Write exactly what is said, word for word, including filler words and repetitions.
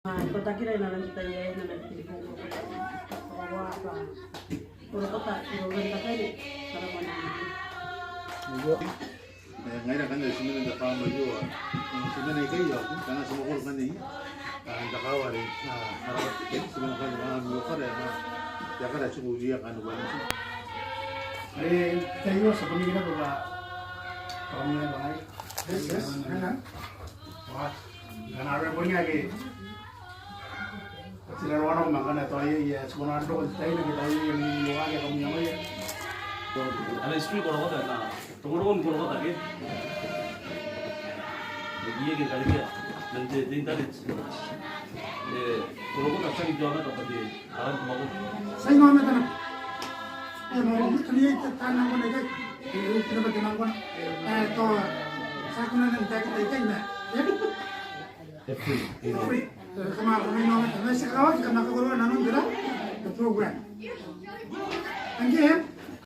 Ao I katakira inanon te tai aei, inanon te Kiribati, ao I a bwa Korokota irouia n tabeia, taramanaki. Io. E, ngaira ngkanne ti mena n te bwai aio, e, ti mena ikai ao, ngkana ti mwakuri ngkanne, a, n te kawai are, a, ara, ti mena ngkanne, a, mwiokara, a, te akara tiku irouia kanoan. E, te tai aio, ti a bon kona bwa, bwa, bwa, bwa, bwa, ngkana are bon ake ti na roko nako ma ngkana tao iai, e, ti kona n roko n te tai aei ke tao iai, e, ni, ni, ni, ni, ni, ni, ni, ni, ana history Korokota, na, rongorongon Korokota ke. E, iai ke karibia, man te, te internet. E, Korokota tiaki te aomata bwa te, aran te mwakuri. Ti a inaomata naba. E, ma, ma, kani iai te, te nang kona ikai. E, e, te nang kona. E, tao, ti a kona n taekina ikai ma. E? E free. E free. E, kam a kona n inaomata. Ma ti kakawaki kam a kakoroa nanon te ra, te program. Thank you.